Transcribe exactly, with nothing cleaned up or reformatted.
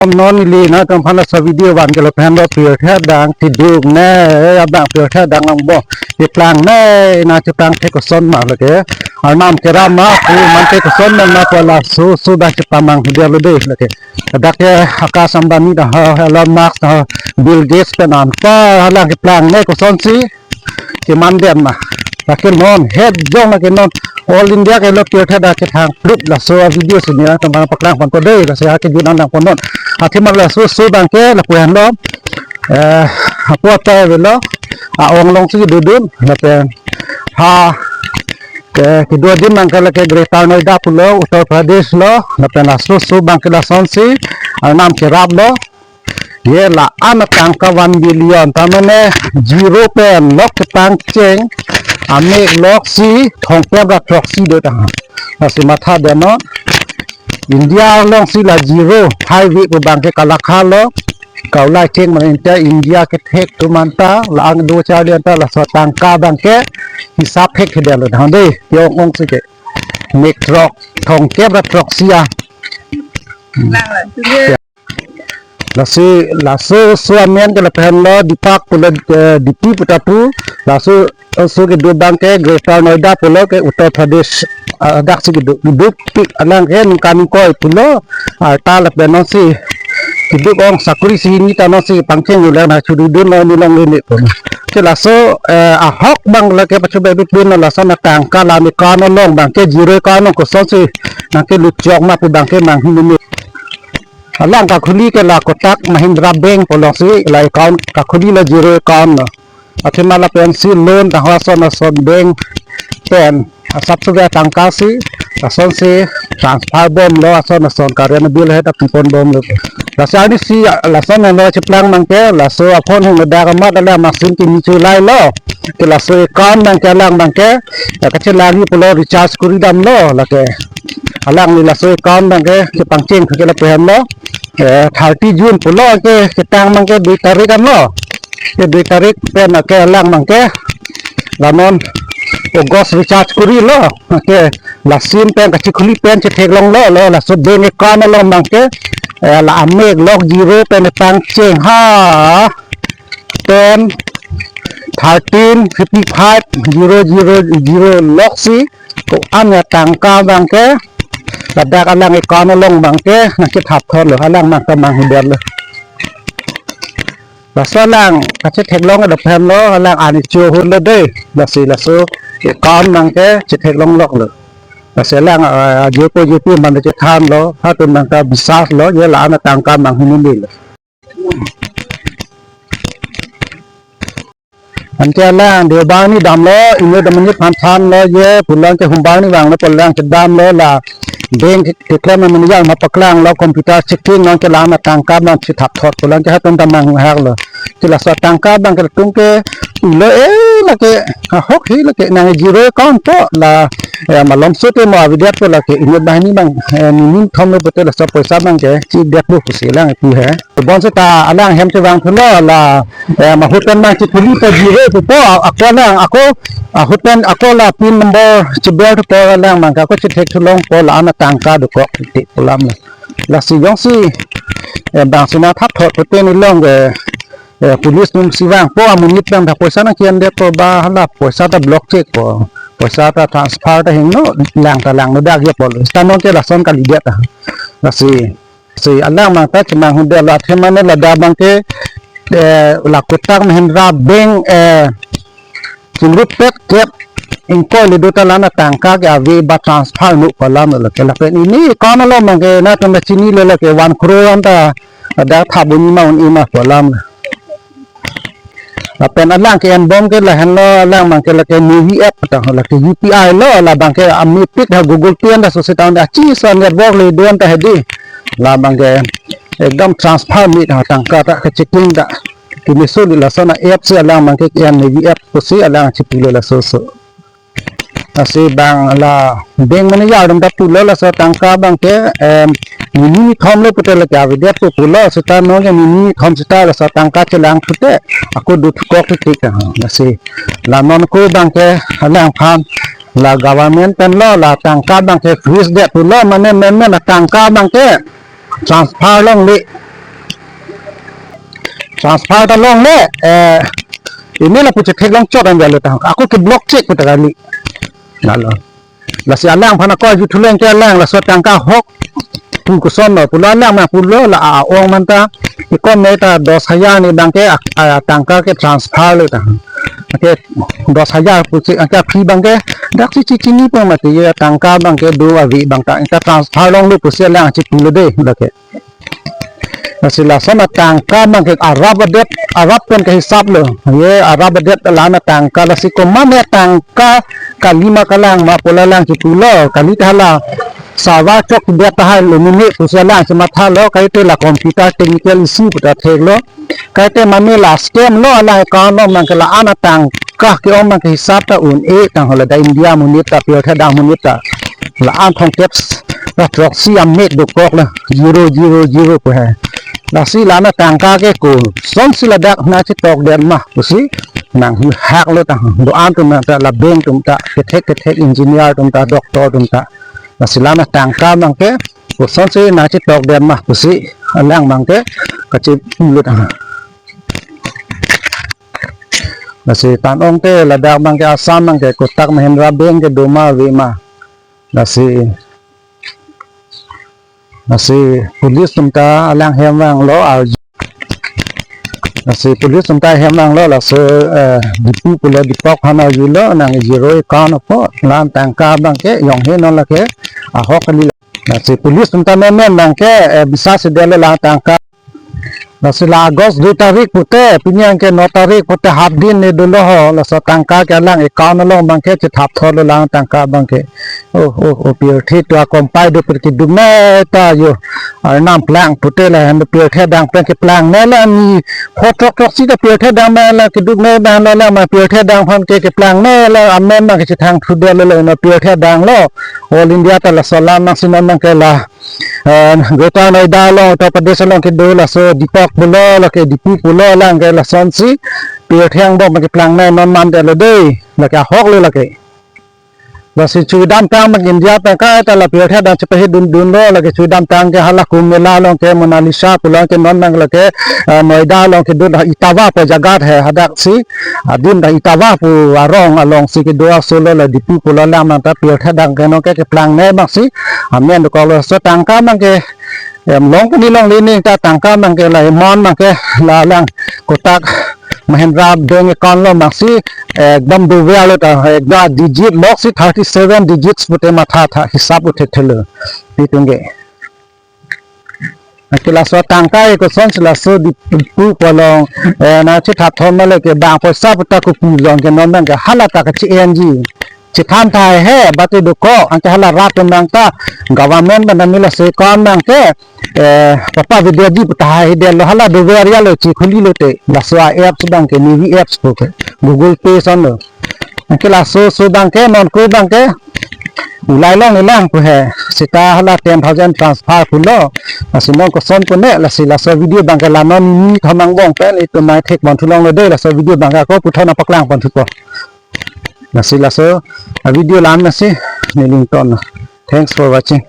Non ili nangtum aphan laso video van ke lapen lo pirthe adang keduk ne, abang pirthe adang angbong. Keplang ne, nangcheplang thek koson ma lake. Arnam keram ma, pu mante koson ma ma pu laso so dak chepamanghu detlo dei lake. Dak ke Akash Ambani ta ho, Elon Musk ta ho, Bill Gates pen anta halang keplang ne kosonsi keman den ma. Lake non, het jong lake non, All India ke lo pirthe adang kethang plup laso a-video si nangtum aphan paklang ponpo dei, laso ha kejun nang ponnon. Athema laso so abang ke lapu henlo. Eh, apo ata avelo, a-ong alongsi dodun, lapen ha, ke kedua adim abang ke lake Greater Noida pulo, Uttar Pradesh lo, lapen laso so abang ke lasonsi, Arnam kerap lo, ye la-an atangka one billion, ta mane zero pen lok kepangcheng, amek loksi thomkep ra throksi do tang. Lasi matha detnon, India alongsi la zero highway pu abang ke kalakha lo, kaulai cheng mane India, India kethek atum anta, la-an do charli anta, laso atangka abang ke hisap thekthe detlo tang dei, yong ong si ke. Mek throk, thomkep ra throksi a. Lasi, laso so amen ke lapen lo Deepak pulo, eh, D P puta pu, laso, eh, so kedo abang ke Greater Noida pulo ke Uttar Pradesh, ah, dak si kedo, keduk pik alang ke ningkan ingkoi pulo, ah, ta lapen non si keduk ong sakuri si hini ta non si pangcheng ulang na chudodun lo ni long lini pulo. Ke laso, eh, ahok abang lake pachu beduk dun laso atangka la ne account along abang ke zero account along kosonsi nangkelut chok ma pu abang ke manghu ni. Alang kakhuli ke la Kotak Mahindra Bank pu alongsi la account kakhuli la zero account lo. Athema lapensi loan ta ho ason ason bank pen asap suga tangka si, asonsi transfer bomlo, ason ason current bill he ta pipon bomlo. Lasi arnisi lason lo cheplang abang ke, laso aphone hung dak amat ala machine kimi chulai lo. Ke laso account abang ke alang abang ke, ya kachelang pulo recharge kuri damlo lake. Alangli laso account abang ke kepangcheng ke lapu henlo. Eh, thirty June pulo ke, ketang abang ke dui tarik anlo. Ke dui tarik pen ke alang abang ke la non August recharge kuri lo. Ke la SIM pen kachikhuli pen chetheklonglo, lo laso bank account along abang ke, eh, la amek lok zero pen pangcheng ha. Ten, thirteen, fifty-five, zero, zero, zero loksi, ko-an atangka abang ke, ladak alang account along abang ke, nangkethap thotlo, alang abang ke manghu detlo. Laso alang, kachetheklong do phenlo, alang ani cho hunlo dei, lasi laso account abang ke chetheklong loklo. Lasi alang, ah, jopo jopo man chethanlo, ha atum abang ke bisas lo, ye la-an atangka manghu neli lo. Anke alang Deobang arni damlo, inut amonit aphan thanlo, ye pulang ke Soombar arni vanglo, pulang ke damlo, la bank keklem amonit yang ma paklanglo, computer checking non ke la-an atangka abang chethap thot, pulang ke ha atum ta manghaklo. Ke laso atangka abang ke latum ke ulo, eh, lake, ahok he lake nang zero account to la, eh, malomso te mo avedet po lake inut banghini abang, eh, ninim thomlo pute laso poisa abang ke chidetpo pusi alang pu he. Bonseta alang hem chevang thulo la, eh, ma hotel abang chikhuli ta zero thupo, ako alang, ako, ah, hotel ako la pin number chiber thupo alang abang ke ako chethek thulongpo la-an atangka dokok ti pu alam. Lasi jongsi, eh, bang sina thap thot pute neli long, eh, eh, police atum si vangpo amonit abang ta poisa nangki-endetpo ba hala poisa ta block chekpo. Poisa ta transfer ta hingno lang ta langno dak ye polo. Seta non ke lason kalidet ta. Lasi, si alang abang ta chemanghu detlo athema ne ladak abang ke, eh, la Kotak Mahindra Bank, eh, chingrup pet kep ingkoi le do ta la-an atangka ke ave ba transfer nu pu alam lo ke lapen ini account along abang ke nangtum ta chinilo lake one crore anta ada thabun ma un-e ma pu alam. Lapen alang ke-en bom ke lahenlo alang abang ke lake Navy app ta lake U P I lo la abang ke amepik ha Google Pay anta so seta anta achi sa network le do anta hedi. La abang ke ekdom transfer mi ta tangka ta kechecking ta. Kini so di lason a-app si alang abang ke ke-en Navy app pusi alang chipulo laso so. Lasi bang la bank manager atum ta pulo laso atangka abang ke, em, ninim thomlo pute lake avedet pu pulo, seta non ke ninim thom seta laso atangka chelang pute ako dothukok titik ta. Lasi la non ko abang ke alangphan la government pen lo la atangka abang ke freeze det pulo, mane men men atangka abang ke transfer longle. transfer ta longle, eh, email apu chetheklong chot an jalo ta. Ako ke block check pu ta kali. Lalo. Lasi alang aphan ako juthulang ke alang, laso tangka ahok pu kosonlo, pulo alang ma pulo la a-ong manta, ikon ne ta dos hajar ne abang ke a, a, tangka ke transfer lo ta. Ke dos hajar pusi angka fee abang ke, dak si chechini pon mati ye tangka abang ke do avi abang ta, ta transfer longlo pusi alang chepulo de, lake. Lasi lason atangka abang ke arap adet, arap pen ke hisap lo. Ye arap adet la-an atangka, lasi komat ne tangka kali ma kalang ma pu la alang chepulo, kali ta hala server chokdet tahai lo mene pusi alang chemathalo, kaite la computer technical issue pu ta theklo. Kaite mane la scam lo, alang account lo abang ke la-an atangka ke-ong abang ke hisap ta un-e tang ho, ladak India amonit ta, pirthe adang amonit ta. La-an thomkep ra throksi amek dokok la, zero zero zero pu he. Lasi la-an atangka ke kosonsi ladak nangchetokdet ma pusi nanghihak lo tang, do-an atum ta, la bank atum ta, kethek kethek engineer atum ta, doctor atum ta. Lasi la-an atangka abang ke kosonsi nangchetokdet ma pusi alang abang ke kachepu lo tang. Lasi ta-an ong te ladak abang ke Assam abang ke Kotak Mahindra Bank ke do ma ave ma. Lasi, lasi police atum ta alang hem vanglo arju. Lasi police atum ta hem vanglo, laso, eh, Dipu pulo, Deepak aphan arjulo, nang zero account apot la-an tangka abang ke jonghe non lake ahok kali. Lasi police atum ta memen abang ke, eh, bisa si detlo la tangka. Lasi la August dui tarik pute, pini abang ke no tarik pute, half din ne dolo ho, laso tangka ke alang account along abang ke chethap thorlo la-an tangka abang ke. Oh, oh, oh, pirthe atum akompai do per keduk ne ta yo. Arnam plang pute la han pirthe adang pen keplang ne la ni photok throksi ta pirthe adang ma la keduk ne abang la, la ma pirthe adang aphan ke keplang ne la amen ma ke chethang thudetlo, la no pirthe adang lo. All India ta laso alam nangsi non abang ke la, eh, Greater Noida along, Uttar Pradesh along kedo laso Deepak pulo, lake Dipu pulo, alang ke lasonsi pirthe angbong ma keplang ne non mandetlo de, lake ahok lo lake. Lasi chedamtang abang India tangka ta la pirthe adang chepahidun dunlo, lake chedamtang ke hala Kumbh Mela along ke, Monalisa pulo ke non abang lake, eh, Noida along kedo la Etawah pu jagat he, hadak si adim ta Etawah pu arong alongsi kedo aso lo, la Dipu pulo, alang abang ta pirthe adang ke non ke keplang ne abang si amen dokok lo. Laso tangka abang ke, em, long ke ni longle ne ta, tangka abang ke la amount abang ke la alang Kotak Mahindra Bank account along abang si, eh, ekdom dover lo ta, eh, ekdom digit lok si thirty seven digits pute matha tha, hisap uthe thelo. Itum ke. Anke laso tangka ke kosonsi laso Dipu pulo along, eh, nangchethap thor ma lake, bang poisa pu ta kopi along ke non abang ke hala ta kachi-enji. Chethan tahai he, bate dokok, anke hala rat atum abang ta, government abang ta mila se kon abang ke, eh, papa video di pu tahai he detlo, hala dover ya lo, chekhuli lote, laso a-apps abang ke, Nivy apps pu ke, Google Pay ason lo. Anke laso, so abang ke, non ko abang ke, ulai longle lang pu he, seta hala ten thousand transfer pulo, lasi non koson pu ne, lasi laso video abang ke la non ni thom angbong pen, itum mai thek pon thu longlo de, laso video abang ke ako puthot nangpaklang pon thupo. Lasi laso, a video la-an masi, neli ingtonlo. Thanks for watching.